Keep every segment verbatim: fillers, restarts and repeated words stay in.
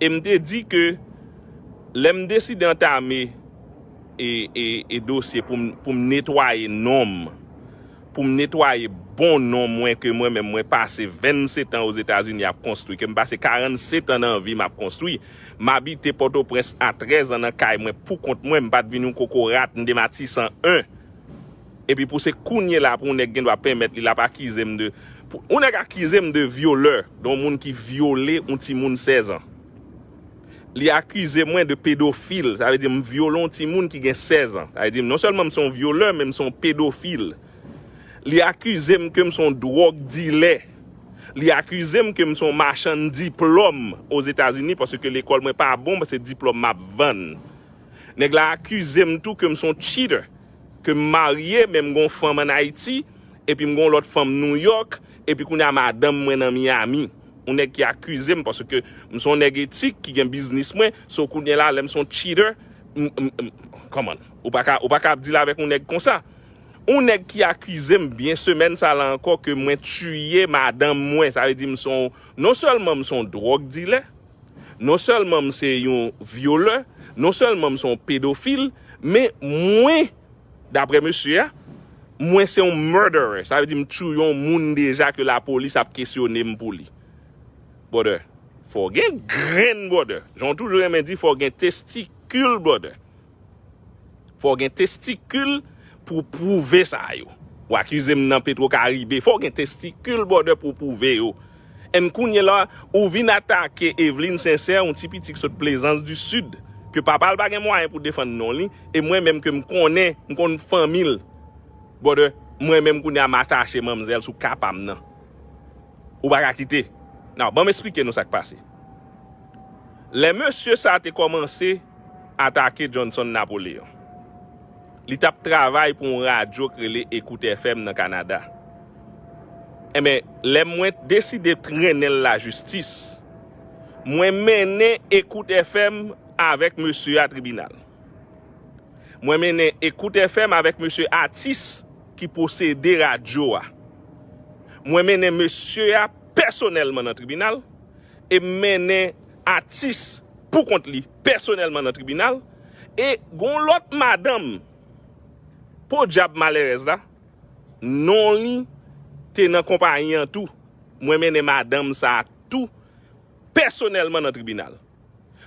E m te di ke lè m deside antame e, e, e dosye pou m, pou m netwaye non m, pou m netwaye bon non mwen ke mwen menm mwen pase vennsetan Ozetazini ap konstwi, ke m pase karannsetan nan vi m ap konstwi. M abite Pòtoprens a trèz an nan kay mwen pou kont mwen, m pa t vin yon kokorat, m de Matisan en. Epi pou se kounye la pou yon nèg gen dwa pèmèt li l ap akize m de, pou yon nèg akize m de vyolè, de yon moun ki vyole yon timoun sèz an. Li akize mwen de pedofil, sa vle di m vyole yon timoun ki gen sèz an. Sa vle di m non sèlman m se yon vyolè, men m se yon pedofil. Li akize m ke m se yon dwòg dilè. Li akize m ke m se yon machann diplòm Ozetazini paske lekòl mwen pa bon, se diplòm m ap vann. Nèg la akize m tou ke m se yon cheater, ke m marye, men m gen yon fanm ann Ayiti, epi m gen yon lòt fanm Nouyòk, epi kounye a madanm mwen nan Miami. Yon nèg ki akize m paske m se yon nèg etik ki gen biznis mwen, so kounye la lè m se yon cheater, m, m, m, kòman? Ou pa ka, ou pa ka ap deal avèk yon nèg konsa. Yon nèg ki akize m byen semèn sa la ankò ke mwen tiye madanm mwen, sa vle di m se yon, non sèlman m se yon dwòg dilè, non sèlman m se yon vyolè, non sèlman m se yon pedofil, men mwen, daprè mesye a, mwen se yon murderer. Sa vle di m tiye yon moun deja ke lapolis ap kesyone m pou li. Brother, fò w gen grenn, brother. Jan w toujou renmen di, fò w gen testikil, brother. Fò w gen testikil pou w pwouve sa yo. Ou akize m nan Petro Caribe, fò w gen testikil, brother, pou w pwouve yo. And kounye la, ou vin atake Eveline Sincère, yon ti pitit ki sot Plaisance du Sud, ke papa l pa gen mwayen pou defann non li, e mwen menm ke m konnen, m konn fanmi l. Brother, mwen menm kounye a m atache manmzèl sou ka pa m nan. Ou pa ka kite. Now, ban m esplike nou sa k pase. Lè mesye sa te kòmanse atake Johnson Napoléon, li t ap travay pou yon radyo k rele Écoute F M nan Kanada. Enben, lè mwen deside trennen l lajistis, mwen mennen Écoute F M avèk mesye a tribinal. Mwen mennen Écoute F M avèk mesye Atis ki posede radyo a. Mwen mennen mesye a pèsonèlman nan tribinal, e m mennen Atis pou kont li pèsonèlman nan tribinal, e gon lòt madanm, podyab malerèz la, non li te nan konpayi an tou. Mwen mennen madanm sa a tou pèsonèlman nan tribinal.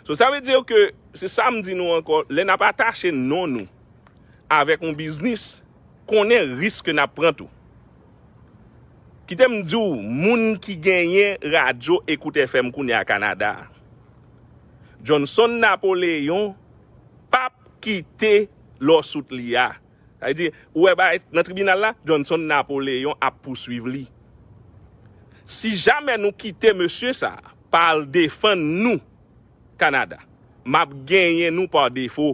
So, sa vle di ke, se sa m di nou ankò, lè n ap atache non nou avèk yon biznis, konnen risk ke n ap pran tou. Kite m di w, moun ki genyen radyo Écoute F M kounye a Kanada a, Johnson Napoléon p ap kite lawsuit li a. Sa vle di, ou wè bagay nan tribinal la, Johnson Napoléon ap pouswiv li. Si jamè nou kite mesye sa a pa al defann nou Kanada, m ap genyen nou pa defo.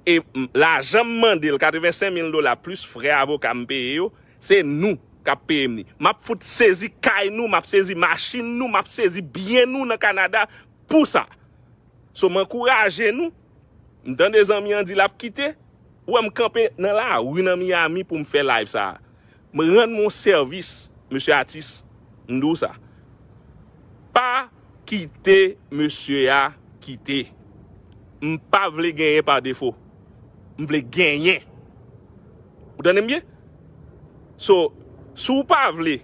E m, lajan m mande l, katrevensenk mil dola plis frè avoka m peye yo, se nou k ap peye m li. M ap fout sezi kay nou, m ap sezi machin nou, m ap sezi byen nou nan Kanada pou sa. So, m ankouraje nou. M tande zanmi an di l ap kite. Ou wè m kanpe nan lari nan Miami pou m fè live sa a. M rann mwen sèvis, mesye Atis. M di w sa. Pa kite mesye a kite. M pa vle genyen pa defo. M vle genyen. Ou tande m byen? So, si w pa vle,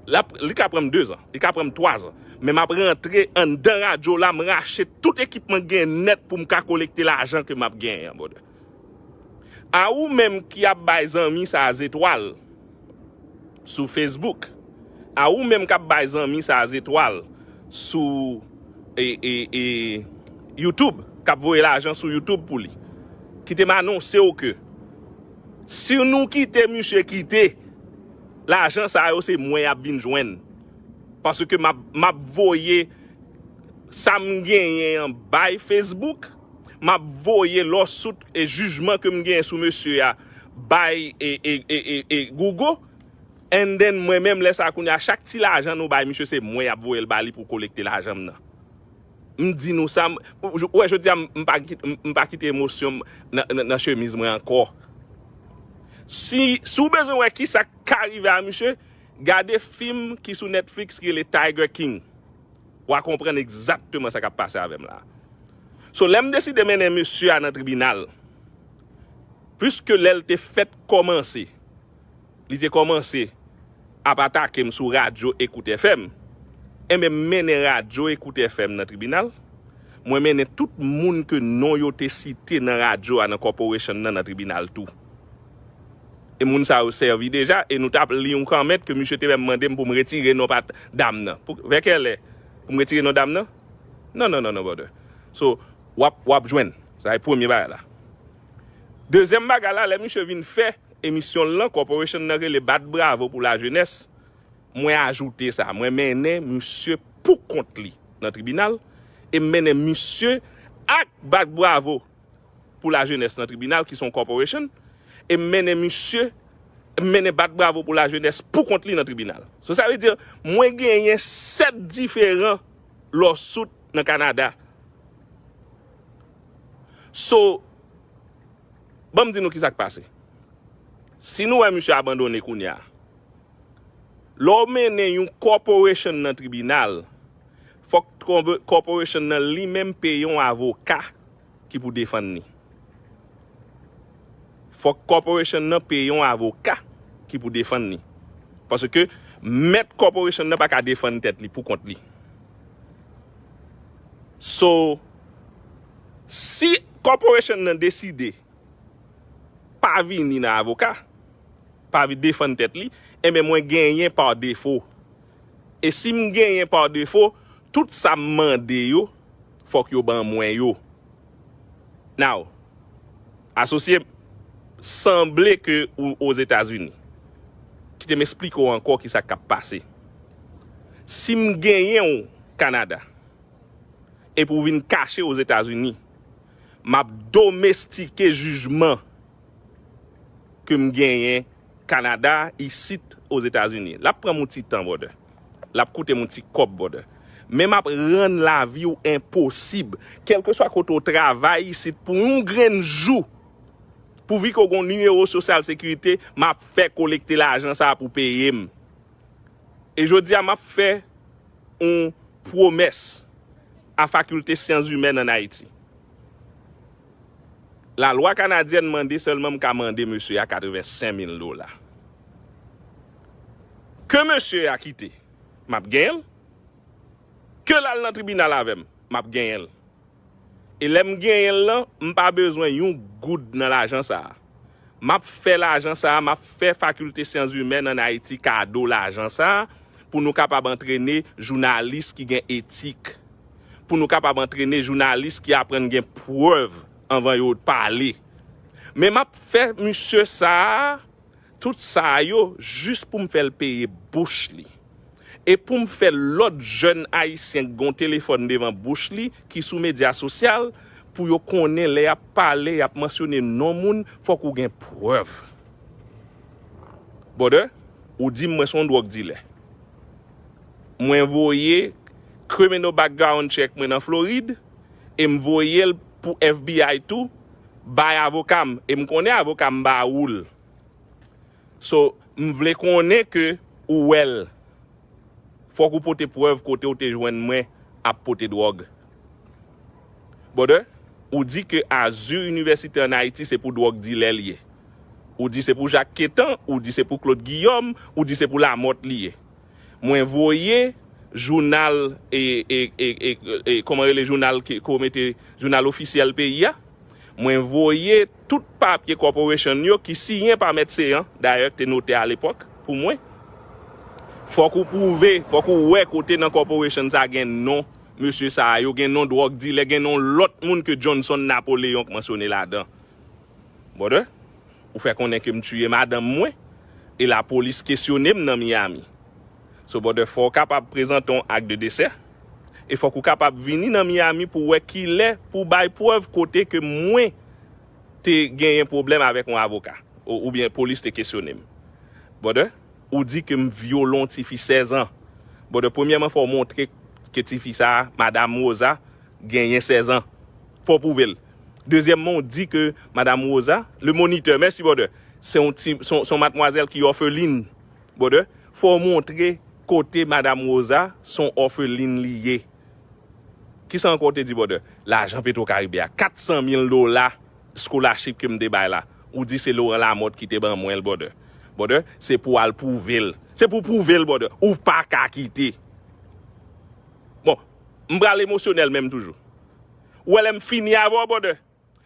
l ap, li ka pran m dezan, li ka pran m twazan, men m ap rantre anndan radyo la, m rache tout ekipman k gen nèt pou m ka kolekte lajan ke m ap genyen an, brother. A ou menm ki ap bay zanmi sa a zetwal sou Facebook, a ou menm k ap bay zanmi sa a zetwal sou, e, e, e, YouTube, k ap voye lajan sou YouTube pou li, kite m anonse w ke si nou kite misye kite, lajan sa yo se mwen y ap vin jwenn. Paske m ap, m ap voye sa m genyen an bay Facebook, m ap voye lawsuit e jijman ke m genyen sou mesye a bay e, e, e, e, e Google, and then mwen menm lè sa kounye a chak ti lajan nou bay misye se mwen y ap voye l ba li pou kolekte lajan m nan. M di nou sa, m, ou wè jodi a m, m pa, m, m pa kite emosyon m nan, nan, nan chemiz mwen ankò. Si, si w bezwen wè kisa k ka rive a misye, gade fim ki sou Netflix ki rele Tiger King. W a konprann egzakteman sa k ap pase avè m la. So, lè m deside mennen mesye a nan tribinal, piske lè l te fèt kòmanse, li te kòmanse ap atake m sou radyo Ecoute F M, enben, m mennen radyo Ecoute F M nan tribinal. Mwen mennen tout moun ke non yo te site nan radyo a, nan corporation nan, nan tribinal tou. E moun sa yo sèvi deja, e nou t ap li yon kòmant ke misye te menm mande m pou m retire non pa dam nan. Pou, vè kèlè? Pou m retire non dam nan? Non, non, non, non, brother. So, w ap, w ap jwenn. Sa e premye bagay la. Dezyèm bagay la, lè misye vin fè emisyon l lan, corporation nan rele Bat Bravo pou Lajenès, mwen ajoute sa. Mwen mennen misye pou kont li nan tribinal, e m mennen misye ak Bat Bravo pou Lajenès nan tribinal, ki se yon corporation, e m mennen misye, m mennen Bat Bravo pou Lajenès pou kont li nan tribinal. So, sa vle di, mwen genyen sèt diferan lawsuit nan Kanada. So, ban m di nou ki sa k pase. Si nou wè misye abandone kounye a, lè w mennen yon corporation nan tribinal, fòk kòb-, corporation nan li menm peye yon avoka ki pou defann li. Fòk corporation nan peye yon avoka ki pou defann li. Paske mèt corporation nan pa ka defann tèt li pou kont li. So, si corporation nan deside pa vini nan avoka, pa vin defann tèt li, enben, mwen genyen pa defo. E si m genyen pa defo, tout sa m mande yo, fòk yo ban mwen yo. Now, asosye m, sanble ke ou Ozetazini. Kite m esplike w ankò ki sa k ap pase. Si m genyen w Kanada, epi w vin kache Ozetazini, m ap domestike jijman ke m genyen Kanada, isit Ozetazini. L ap pran m yon ti tan, brother. L ap koute m yon ti kòb, brother. Men m ap rann lavi w enposib. Kèlkeswa kote w travay isit, pou yon grenn jou, pouvi ke w gen yon nimewo sosyal sekirite, m ap fè kolekte lajan sa a pou peye m. E jodi a, m ap fè yon pwomès a Fakilte Syans Imèn ann Ayiti. Lalwa kanadyèn mande sèlman m ka mande mesye a katrevensenk mil dola. Ke mesye a kite, m ap genyen l. Ke l al nan tribinal avè m, m ap genyen l. E lè m genyen l lan, m pa bezwen yon goud nan lajan sa a. M ap fè lajan sa a, m ap fè Fakilte Syans Imèn ann Ayiti kado lajan sa a, pou nou kapab antrene jounalis ki gen etik, pou nou kapab antrene jounalis ki aprann gen prèv anvan yo pale. Men m ap fè misye sa a, tout sa yo, jis pou m fè l peye bouch li. E pou m fè lòt jèn ayisyen k gen yon telefòn devan bouch li, ki sou medya sosyal, pou yo konnen lè y ap pale, y ap mansyone non moun, fòk ou gen prèv. Brother, ou di m mwen se yon dwòg dilè. Mwen voye criminal background check mwen nan Florid, e m voye l pou F B I tou, bay avoka m, e m konnen avoka m ba ou l. So, m vle konnen ke ou wè l. Fòk ou pote prèv kote ou te jwenn mwen ap pote dwòg. Brother, ou di ke Azur University ann Ayiti se pou dwòg dilè l ye. Ou di se pou Jacques Quétan, ou di se pou Claude Guillaume, ou di se pou Lamothe li ye. Mwen voye jounal, e, e, e, e, e, kòman rele jounal ke, ke w mete, jounal ofisyèl peyi a. Mwen voye tout papye corporation yo ki siyen pa Mèt Seyan, dayè, te notè alepòk, pou mwen. Fòk ou pwouve, fòk ou wè kote nan corporation sa gen non mesye sa yo, gen non dwòg dilè, gen non lòt moun ke Johnson Napoléon k mansyone ladan. Brother, ou fè konnen ke m tiye madanm mwen, e lapolis kesyone m nan Miami. So, brother, fò w kapab prezante yon ak de desè, e fòk ou kapab vini nan Miami pou wè kilè pou bay prèv kote ke mwen te genyen pwoblèm avèk yon avoka, ou, oubyen polis te kesyone m. Brother, ou di ke m vyole yon tifi sèz an. Brother, premyèman, fò w montre ke tifi sa a, Madam Rosa, genyen sèz an. Fò w pwouve l. Dezyèmman, ou di ke Madam Rosa, le moniteur, mèsi, brother, se yon ti, se yon, se yon madmwazèl ki òfelin, brother. Fò w montre kote Madam Rosa se yon òfelin li ye. Kisa ankò w te di, brother? Lajan Petro Caribe a, kat san mil dola scholarship ke m te bay la. Ou di se Laurent Lamothe ki te ban mwen l, brother. Brother, se pou w al pwouve l. Se pou w pwouve l, brother. Ou pa ka kite. Bon, m pral emosyonèl menm toujou. Ou wè lè m fini avè w, brother?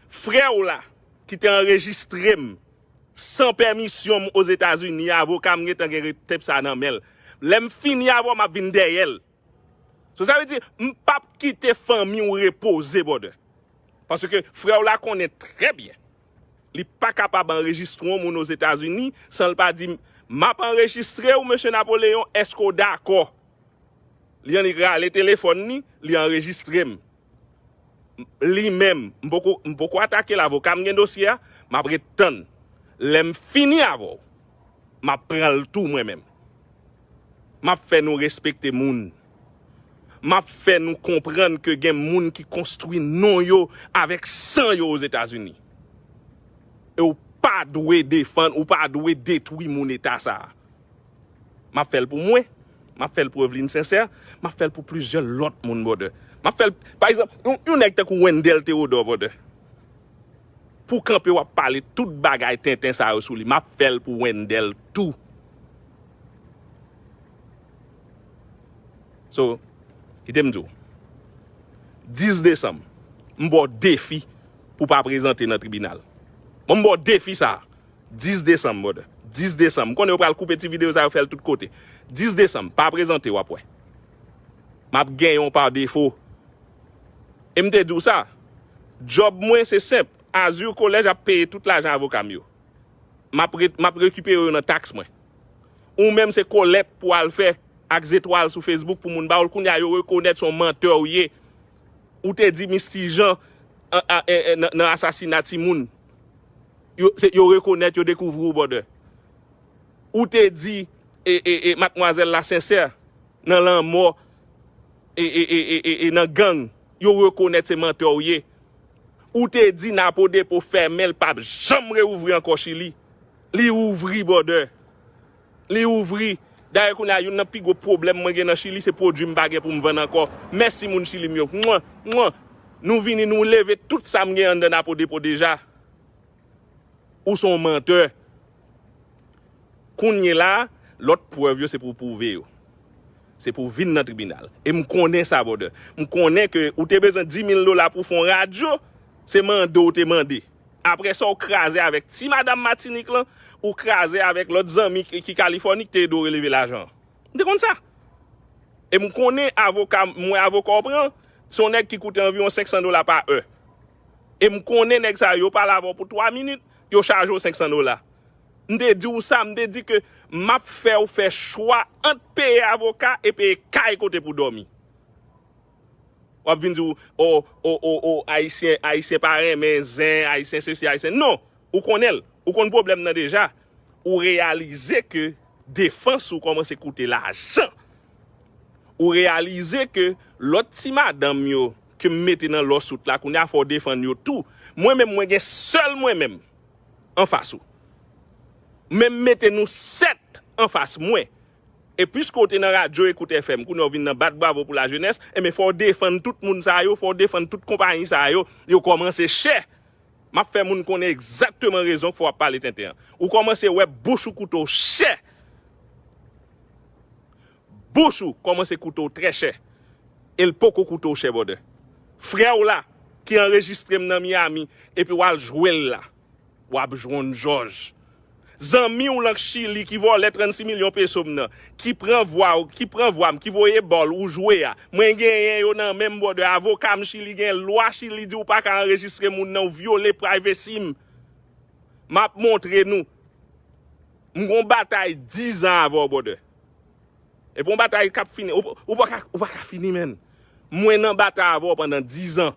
Frè w la, ki te anrejistre m san pèmisyon m Ozetazini, avoka m gentan gen tape sa nan men l. Lè m fini avè w, m ap vin dèyè l. So, sa vle di, m p ap kite fanmi w repoze, brother. Paske frè w la konnen trè byen. Li pa kapab anrejistre yon moun Ozetazini san l pa di, "M ap anrejistre w, mesye Napoleyon, èske w dakò?" Li annik rale telefòn li, li anrejistre m. Li menm, m poko, m poko atake l, avoka m gen dosye a, m ap ret tann. Lè m fini avè w, m ap pran l tou mwen menm. M ap fè nou respekte moun. M ap fè nou konprann ke gen moun ki konstwi non yo avèk san yo Ozetazini. E w pa dwe defann, ou pa dwe detwi moun eta sa a. M ap fè l pou mwen. M ap fè l pou Eveline Sincère. M ap fè l pou plizyè lòt moun, brother. M ap fè l, pa egzanp, yon, yon nèg tankou Wendell Theodore, brother. Pou w kanpe, w ap pale tout bagay tenten sa yo sou li. M ap fè l pou Wendell tou. So, kite m di w. Dis desanm, m ba w defi pou w pa prezante nan tribinal. Bon, m ba w defi sa a. Dis desanm, brother. Dis desanm. M konnen yo pral koupe ti videyo sa yo, fè l tout kote. Dis desanm, pa prezante, w ap wè. M ap genyen w pa defo. E m te di w sa. Djòb mwen, se senp. Azur College ap peye tout lajan avoka m yo. M ap re-, m ap rekipere yo nan taks mwen. Ou menm, se kolèt pou w al fè ak zetwal sou Facebook pou moun ba w l. Kounye a, yo rekonèt se yon mantè w ye. Ou te di Misty Jean an, a, e, e, nan, nan asasina timoun. Yo, se, yo rekonèt, yo dekouvri w, brother. Ou te di, e, e, e, madmwazèl la Sincère nan lanmò, e, e, e, e, e, e nan gang, yo rekonèt se mantè w ye. Ou te di Napo Depo fèmen, l p ap janm reouvri ankò Chili. Li ouvri, brother. Li ouvri. Dayè, kounye a, youn nan pi gwo pwoblèm mwen gen nan Chili, se pwodui m pa gen pou m vann ankò. Mèsi, moun Chili m yo. Mwen, mwen. Nou vini, nou leve tout sa m gen anndan Napo Depo deja. Ou se yon mantè. Kounye la, lòt prèv yo, se pou w pwouve yo. Se pou w vin nan tribinal. E m konnen sa, brother. M konnen ke ou te bezwen dis mil dola pou w fè yon radyo, se mande w te mande. Apre sa, w kraze avèk ti madanm Matinik lan, ou kraze avèk lòt zanmi ki, ki Kalifòni ki te ede w releve lajan an. M te konn sa. E m konnen avoka, mwen avoka w pran, se yon nèg ki koute anviwon senk san dola pa è. E m konnen nèg sa yo, yo pale avè w pou twa minit, yo chaje w senk san dola. M te di w sa, m te di ke m ap fè w fè chwa ant peye avoka e peye kay kote pou dòmi. W ap vin di w, o, o, o, o, Ayisyen, Ayisyen pa renmen zen, Ayisyen sesi, Ayisyen. Non, ou konnen l. Ou konn pwoblèm nan deja. Ou reyalize ke defans ou kòmanse koute lajan. Ou reyalize ke lòt ti madanm yo ke m mete nan lawsuit la, kounye a fò w defann yo tou. Mwen menm, mwen gen sèl mwen menm anfas ou. Men m mete nou sèt anfas mwen. E piske w te nan radyo Ekout F M, kounye a w vin nan bat bravo pou lajenès, enben fò w defann tout moun sa yo, fò w defann tout konpayi sa yo, yo kòmanse chè. M ap fè moun konnen egzakteman rezon k fè w ap pale tenten an. Ou kòmanse wè bouch ou koute w chè. Bouch ou kòmanse koute w trè chè. E l poko koute w chè, brother. Frè w la, ki anrejistre m nan Miami, epi w al jwe l la. W ap jwenn jòj. Zanmi w lan Chili ki vòlè trannsis milyon peso m nan, ki pran vwa w, ki pran vwa m, ki voye bòl ou jwe a. Mwen genyen yo nan men m, brother. Avoka m Chili gen lwa Chili di w pa ka anrejistre moun nan, w vyole privacy m. M ap montre nou. M gon batay diz an avè w, brother. Epi yon batay k ap fini. Ou, ou pa ka, ou pa ka fini, menn. Mwen nan batay avè w pandan diz an.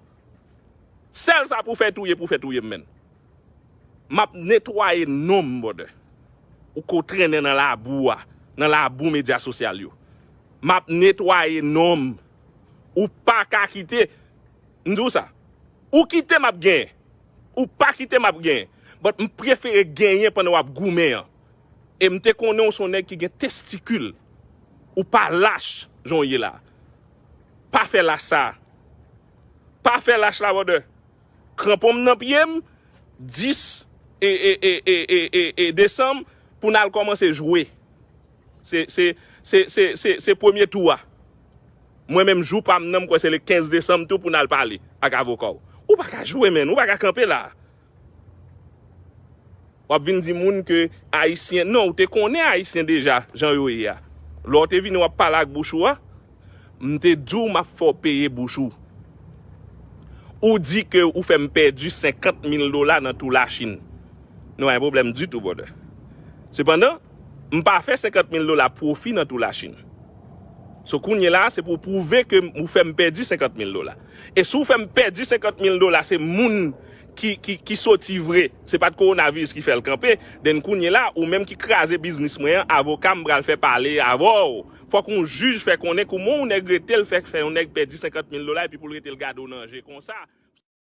Sèl sa pou fè touye, pou fè touye m, menn. M ap netwaye non m, brother. Ou ko trennen nan labou a, nan labou medya sosyal yo. M ap netwaye non m. Ou pa ka kite. M di w sa. Ou kite m ap genyen. Ou pa kite m ap genyen. But m prefere genyen pandan w ap goumen an. E m te konnen w se yon nèg ki gen testikil. Ou pa lach jan w ye la. Pa fè lach sa. Pa fè lach la, brother. Kranpon m nan pye m, dis e, e, e, e, e, e, e desanm, pou n al kòmanse jwe. Se, se, se, se, se, se premye tou a. Mwen menm, jou pa m nan, m kwè se le kenz desanm tou pou n al pale ak avoka w. Ou pa ka jwe, menn. Ou pa ka kanpe la. W ap vin di moun ke Ayisyen, non, ou te konnen Ayisyen deja, jan yo ye a. Lè w te vini w ap pale ak bouch ou a, m te di w m ap fè w peye bouch ou. Ou di ke ou fè m pèdi senkant mil dola nan tou Lachin. Nou pa gen pwoblèm ditou, brother. Sepandan, m pa fè senkant mil dola pwofi nan tou Lachin. So, kounye la, se pou w pwouve ke ou fè m pèdi senkant mil dola. E si w fè m pèdi senkant mil dola, se moun ki, ki, ki soti vre. Se pa t kowonaviris ki fè l kanpe. Then kounye la, ou menm ki kraze biznis mwen an, avoka m pral fè pale avè w. Fòk yon jij fè konnen kouman yon nèg rete l fè, fè yon nèg pèdi senkant mil dola epi pou l rete l gade w nan je konsa.